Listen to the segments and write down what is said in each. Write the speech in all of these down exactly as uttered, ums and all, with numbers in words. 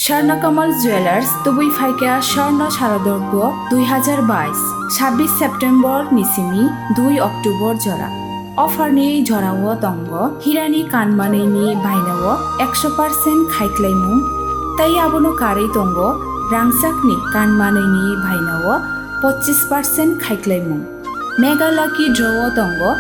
Swarna Kamal Jewelers, tubui phaikha Swarna Sharadorgo dui hazar bais, sabbish September ni simi dui October jora. Offer ni jorao tongo hirani kanmanwi ni bainao ekso percent khaiklaimung, tei abono karwi tongo rangchakni kanmanwi ni bainao pochis percent khaiklaimung. Mega Lucky Draw o tongo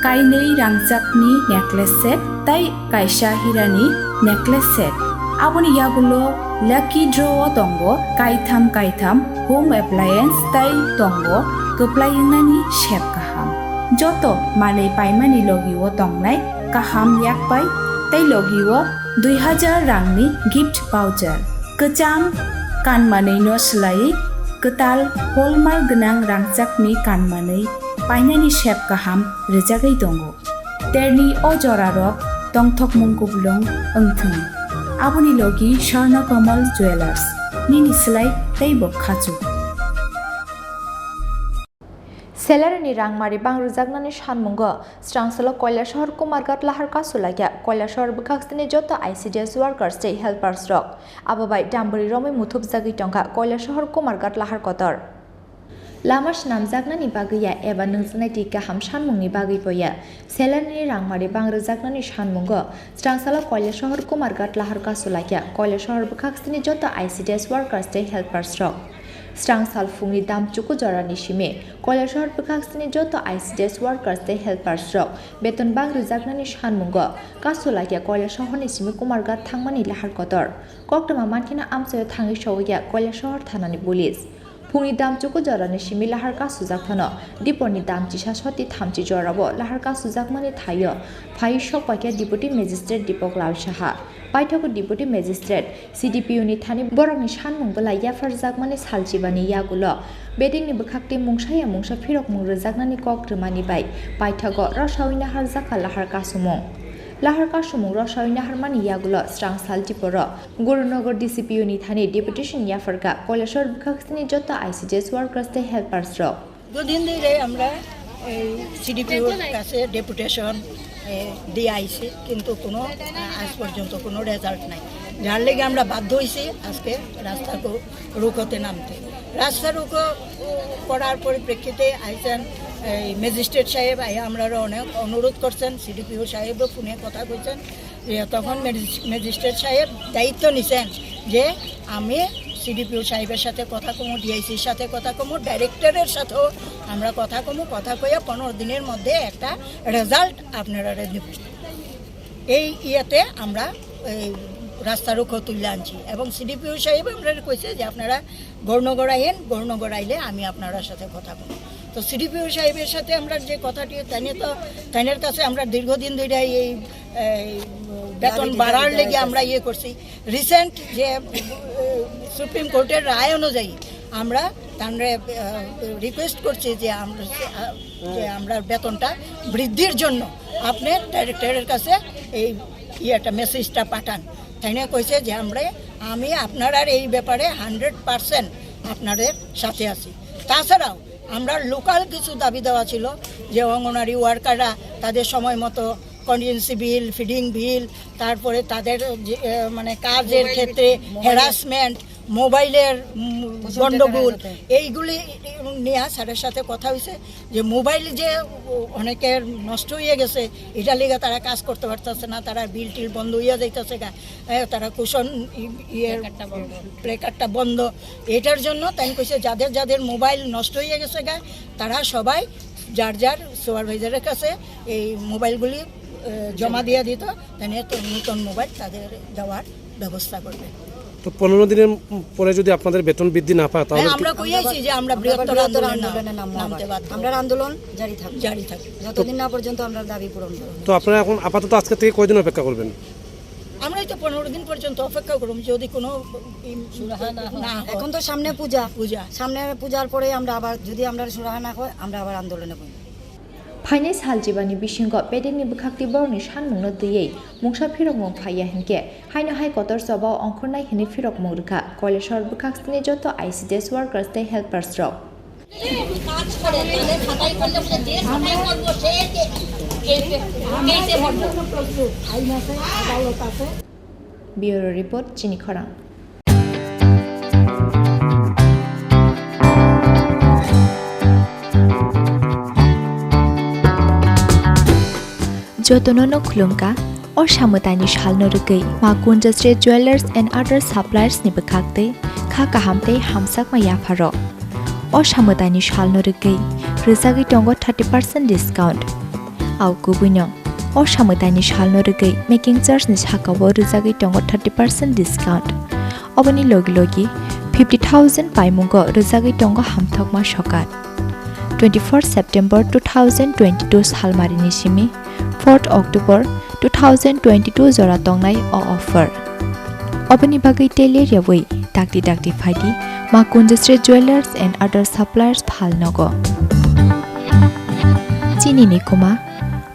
kainwi rangchakni necklace set tei kaisa hirani necklace set. Aboni yagulo Lucky Draw o tongo kaitham kaitham home appliance tei tongo kwplai wngnani sep kaham. Joto manwi paimani logi o tongnai kaham yakpai tei logi o dui hazar rangni gift voucher. Kwcham kanmanwi no swlaiwi kwtal hallmark gwnang rangchakni kanmanwi painani sep kaham rwjagwi tongo. Terni o jorarok tongthokmung kuplung wngthung. Aboni logi Swarna Kamal Jewelers, nini slai teibo khachuk. Salary ni rangmari bang rwjaknani sanmungo Srangsalo Koilasohor Kumarghat lahar kasu laikha Koilasohor bwkhaksini joto I C D S workers tei helpers rok. Abo bai dambri romwi muthupjagwi tongkha Koilasohor Kumarghat lahar kotor. Lama swnamjaknani bagwi ya eba nungjaknai twi kaham sanmungni bagwi bo ya. Salary ni rangmari bang rwjaknani sanmungo Srangsalo Koilasohor Kumarghat lahar kasu laikha Koilasohor bwkhaksini joto I C D S workers tei helpers rok. Srangsal phungni dam chuku jorani simi Koilasohor bwkhaksini joto I C D S workers tei helpers rok beton bang rwjaknani sanmungo kasu laikha Koilasohorni simi Kumarghat thangmani lahar kotor. Koktwma mankheno amchaio thangwi sogwi ya Koilasohor thanani police. Phungni dam chuku jorani simi lahar kasujak phano, diponi dam chisa soti thamchi jorao lahar kasujakmani thaio phaiwi sokpaikha Deputy Magistrate Dipak Lal Saha. Paithago Deputy Magistrate, C D P O ni thani borokni sanmung bwlai yapharjakmani salchibani yagulo bedekni bwkhaktwi mungsa ya mungsa phirokmung rwjaknani kok rwmani bai paithago rosaui naharjakha lahar kasumung. Lahar kasumung rosaui naharmani yagulo Srangsal Tiporo Gurunagar D C P O ni thani deputation yapharkha Koilasor bwkhaksini joto I C D S workers tei helpers rok. দীর্ঘদিন ধরে আমরা এই সিডিপিওর কাছে ডেপুটেশন দিয়ে আইছি, কিন্তু কোনো আহ, আজ পর্যন্ত কোনো রেজাল্ট নাই। যার লেগে আমরা বাধ্য হয়েছি আজকে রাস্তা রো- রোকোতে নামতে। রাস্তা রোকো করার পরিপ্রেক্ষিতে আইছেন এই ম্যাজিস্ট্রেট সাহেব, আইয়া আমরা অনেক অনুরোধ করছেন, সিডিপিও সাহেবও ফোনে কথা কইছেন। যে তখন ম্যাজিস- ম্যাজিস্ট্রেট সাহেব দায়িত্ব নিছেন যে আমি সিডিপিও সাহেবের সাথে কথা কমু, ডিআইসির সাথে কথা কমু, ডাইরেক্টরের সাথেও আমরা কথা কমু, কথা কইয়া পনেরো দিনের মধ্যে একটা রেজাল্ট আপনারা দিব। এই ইয়েতে আমরা এই রাস্তা রুখো তুলে আনছি এবং সিডিপিও সাহেব আমরা কইছে যে আপনারা গৌরনগর আইয়েন, গৌরনগর আইলে আমি আপনার সাথে কথা বলবো। তো সিডিপিও সাহেবের সাথে আমরা যে কথাটি, তাইনে তো তাইনের কাছে আমরা দীর্ঘদিন ধরে এই এই বেতন বাড়ার লেগে আমরা ইয়ে করছি। রিসেন্ট যে সুপ্রিম কোর্টের রায় অনুযায়ী আমরা তানরে রিকোয়েস্ট করছি যে আমরা যে আমরা বেতনটা বৃদ্ধির জন্য আপনি ডাইরেক্টরের কাছে এই ইয়েটা, মেসেজটা পাঠান। তাইনে কইছে যে আমরা, আমি আপনারার এই ব্যাপারে হান্ড্রেড পার্সেন্ট আপনাদের সাথে আছি। তাছাড়াও আমরা লোকাল কিছু দাবি দেওয়া ছিল যে অঙ্গনারী ওয়ার্কাররা তাদের সময় মতো কন্টিনজেন্সি বিল, ফিডিং বিল, তারপরে তাদের যে, আহ, মানে কাজের ক্ষেত্রে হ্যারাসমেন্ট, মোবাইলের উম, গন্ডগোল, এইগুলি নিয়ে স্যারের সাথে কথা হয়েছে যে মোবাইল যে অনেকের নষ্ট হয়ে গেছে, এটা লেগে তারা কাজ করতে পারতেছে না, তারা বিল টিল বন্ধ হইয়া যাইতেছে গা, এ, তারা কুশন ই- ইয়ের প্লেকার্ডটা বন্ধ। এটার জন্য তাই কইছে যাদের যাদের মোবাইল নষ্ট হয়ে গেছে গা, তারা সবাই যার যার সুপারভাইজারের কাছে এই মোবাইলগুলি এ, জমা দিয়ে দিত, তাহলে তো নতুন মোবাইল তাদের দেওয়ার ব্যবস্থা করবে। তো পনেরো দিনের পরে যদি আপনাদের বেতন বৃদ্ধি না পায়, তাহলে হ্যাঁ, কি- আমরা কই আছি যে আমরা বৃহত্তর আন্দোলনে নামতে বাধ্য। আমরা আন্দোলন জারি থাকবে। জারি থাকবে। যতদিন না পর্যন্ত আমরা দাবি পূরণ করব। তো আপনারা এখন আপাতত আজকে থেকে কয়দিন অপেক্ষা করবেন? আমরাই তো পনেরো দিন পর্যন্ত অপেক্ষা করব, যদি কোনো সুরাহা না হয়। না হয়। এখন তো সামনে পূজা। পূজা। সামনে পূজার পরে আমরা আবার, যদি আমরা সুরাহা না হয়, আমরা আবার আন্দোলনে বসব। Phainai sal jibani bisingo bedekni bwkhaktwi borokni sanmungno twiwi mungsa phirokmung phaiya hinkhe, haino hai kotor chobao ongkhornai hwnwi phirokmung rwkha Koilashahar bwkhaksini joto I C D S workers tei helpers rok. Bureau report, Chini Khorang. Jotono no khulumkha, o samwtaini salno rwgwi Ma Kunjasri Jewellers and Other Suppliers ni bwkhaktwi kha kaham tei hamsakma yapharok. O samwtaini salno rwgwi rwjagwi tongo thirty percent discount. Au kubuino, o samwtaini salno rwgwi making charge ni sakao rwjagwi tongo thirty percent discount. Oboni logi logi fifty thousand paimungo rwjagwi tongo hamthokma sokat. Twenty-four September two thousand twenty-two salmarini simi fourth October two thousand twenty-two jora tongnai o offer. Oboni bagwi tei ler yawi dakti dakti phaidi Ma Kunjasri Jewellers and Other Suppliers phalnogo. Chini ni kuma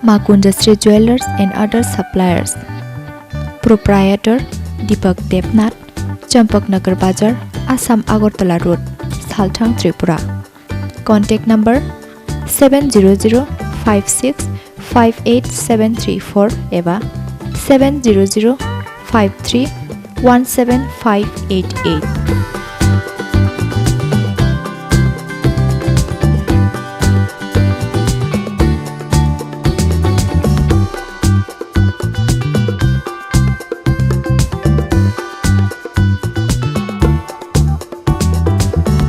Ma Kunjasri Jewellers and Other Suppliers. Proprietor Deepak Debnath, Champaknagar Bazar, Assam Agartala Road, Salthang, Tripura. Contact number seven zero zero five six five eight seven three four eba seven zero zero five three one seven five eight eight.